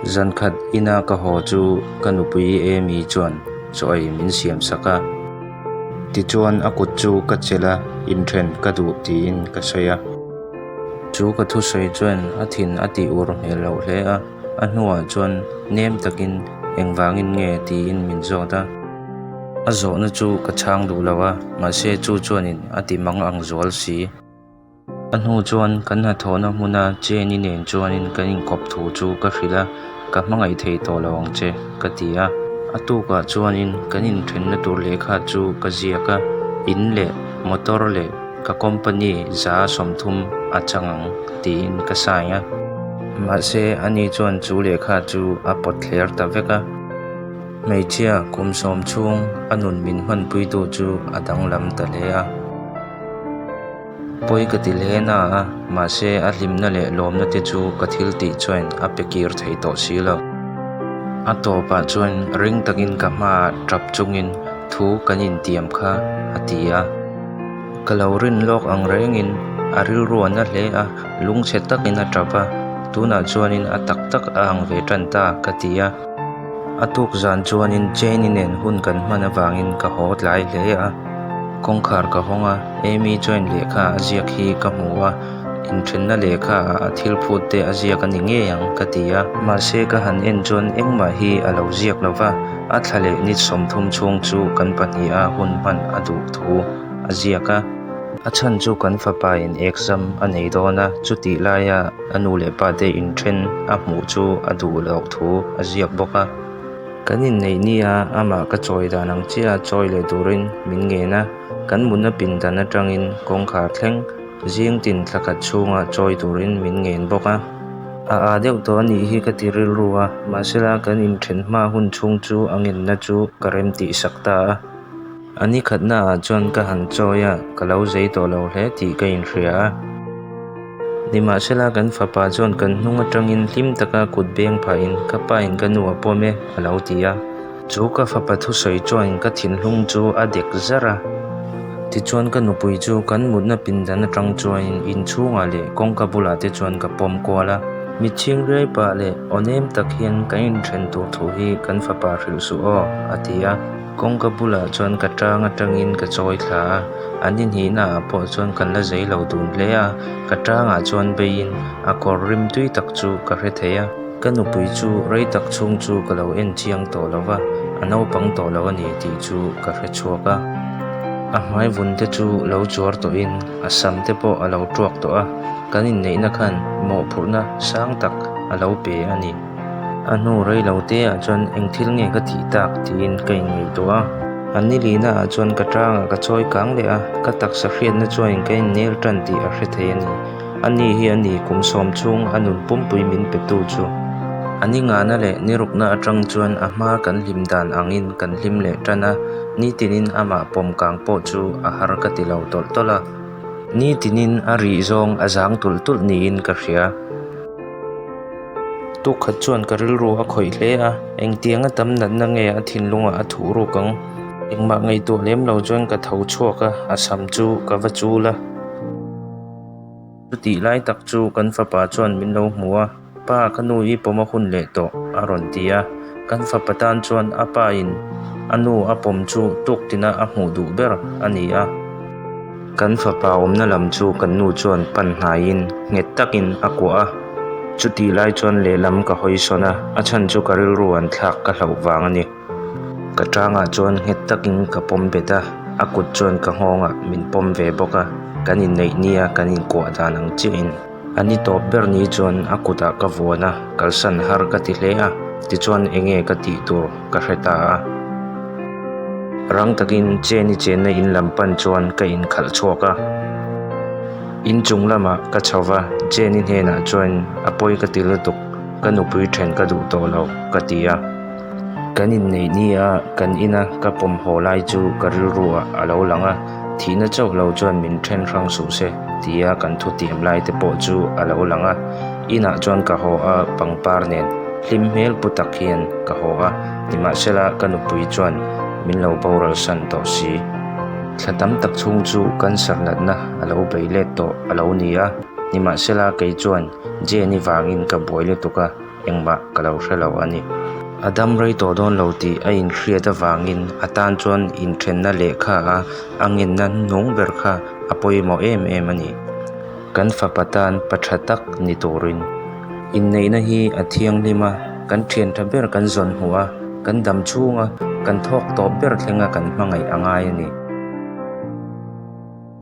Zankhat ina ka haw chu ka nupui Amy chuan chaw ei min siam sak a. Tichuan a kut chu ka chelh a, inthen ka duh tiin ka sawi a. Chu ka thusawi chuan a thin a tih ur hmel loh hle a, a hnuah chuan nem takin engvangin nge tiin min zawt a. A zawhna chu ka chhang duh lo a, mahse chu chuanin a ti mang ang zual si. A hnu chuan kan hnathawhna hmuna Jenny nen chuanin kan inkawp thu chu ka hrilh a, Ka hmangaih thei tawh lo ang che, ka ti a. A tukah chuanin kan inthenna tur lehkha chu ka ziak a, in leh motor leh ka company 30% a chang ang tiin ka sign a. Mahse, ani chuan chu lehkha chu a pawt thler ta vek a. Hmeichhia kum sawm chhung a nun min hmanpuitu chu a danglam ta hle a. Pawi ka ti hle na a, mahse a hlimna leh lawmna te chu ka thil tih chuan a pe kir thei tawh si lo. A tawpah chuan ring takin ka hmaah tap chungin thu kan intiam kha a ti a. Ka lo rin lawk ang rengin a rilru a na hle a, lungchhe takin a tap a, tunah chuanin a tak tak a ang ve tan ta ka ti a. A tuk zan chuanin Jenny nen hun kan hman avangin ka haw tlai hle a. Kawngkhar ka hawng a, Amy chuan lehkha a ziak hi ka hmu a, inthenna lehkha ah a thil phut te a ziak a ni ngei ang ka ti a. Mahse ka han en chuan engmah hi a lo ziak lo va, a thla leh ni 30 chhung chu kan pahniha hun hman a duh thu a ziak a. A chhan chu kan fapa in exam a nei dawn a, chutih laia a nu leh pa te inthen a hmuh chu a duh loh thu a ziak bawk a. Kan inneih nia amah ka chawi dan ang chiah a chawi leh turin min ngen a, kan mutna pindan atangin kawngkhar thleng zing tin thla khat chhunga chawi turin min ngen bawk a. A aa deuh tawh a nih hi ka ti rilru a, mahsela kan inthen hma hun chhung chu a ngenna chu ka rem tih sak ta a. A ni khatnaah chuan ka han chawi a, ka lo zei tawh lo hle tih ka inhria a. Nimahsela kan fapa chuan kan hnung atangin hlim taka kut beng phahin ka pain ka nu a pawm e a lo ti a. Chu ka fapa thusawi chuan ka thinlung chu a dek zar a. Tichuan ka nupui chu kan mutna pindan atang chuan inchhungah leh kawngka bulah te chuan ka pawm kual a. Mitchhing riai pah leh aw nem tak hian kan inthen tur thu hi kan fapa hrilh suh aw a ti a. Kawngka bulah chuan ka tang atangin ka chawi thla a, an inhihna ah pawh chuan kan la zei lo dun hle a, ka tangah chuan beiin a kawr rim tui tak chu ka hre thei a. Ka nupui chu rei tak chhung chu ka lo en chiang tawh lo va, a naupang tawh lo a ni tih chu ka hre chhuak a. A hmai vun te chu lo chuar tawhin a sam te pawh a lo tuak tawh a, kan inneihna khan mawhphurhna sang tak a lo pe a ni. A hnu rei lo te ah chuan eng thil nge ka tih tak tiin ka inngaihtuah a. A ni lihna ah chuan ka tangah ka chawi kang leh a, ka taksa hriatna chuanin ka innel tan tih a hre thei a ni. A ni hi a ni kum sawm chhung a nun pumpui min pe tu chu. A ni ngana leh ni rukna atang chuan a hma kan hlim dan angin kan hlim leh tan a, nitinin amah pawm kang pawh chu a har ka ti lo tawlh tawlh a. Nitinin a rih zawng a zang tulh tulh niin ka hria. Tukkhat chuan ka rilru a khawih hle a, engtianga tam natna nge a thinlungah a thuh ruk ang? Engmah ngaihtuah lem lo chuan ka tho chhuak a, a sam chu ka va chul a. Chutih lai tak chu kan fapa chuan min lo hmu a, Pa, ka nu i pawm a hun leh tawh, a rawn ti a. Kan fapa tan chuan a pa in a nu a pawm chu tuktina a hmuh duh ber a ni a. Kan fapa awmna lam chu kan nu chuan pan hnaiin nghet takin a kuah a, chutih lai chuan lehlam ka hawi sawn a, a chhan chu ka rilru an thlak ka hlauh vang a ni. Ka tangah chuan nghet takin ka pawm bet a, a kut chuan ka nghawngah min pawm ve bawk a, kan inneih nia kan inkuah dan ang chiahin. A ni tawp ber ni chuan a kutah ka vuan a, kalsan har ka ti hle a, tichuan enge ka tih tur ka hre ta a. Rang takin Jenny chenna in lam pan chuan ka inkhalh chhuak a. In chung lamah ka chho va, Jenny hnenah chuan a pawi ka ti lutuk, ka nupui then ka duh tawh lo ka ti a. Kan inneih nia kan ina ka pawm haw lai chu ka rilru ah a lo lang a. Thihna chauh lo chuan min then hrang suh se tia kan thutiam lai te pawh chu a lo lang a. Inah chuan ka haw a, pangpar nen hlim hmel pu tak hian ka haw a, nimahsela ka nupui chuan min lo boral san tawh si. Thla tam tak chhung chu cancer natna a lo bei let tawh a lo ni a, nimahsela kei chuan Jenny vangin ka buai lutuk a. engmah ka lo hre lo a ni. A dam rei tawh dawn lo tih a inhriat avangin a tan chuan inthenna lehkha a a ngenna hnung ber kha a pawimawh em em a ni. Kan fapa tan pa tha tak ni turin inneihna hi a thianghlim a, kan thian tha ber kan zawn hmuh a, kan dam chhunga kan thawk tawp ber thlenga kan hmangaih a ngai a ni.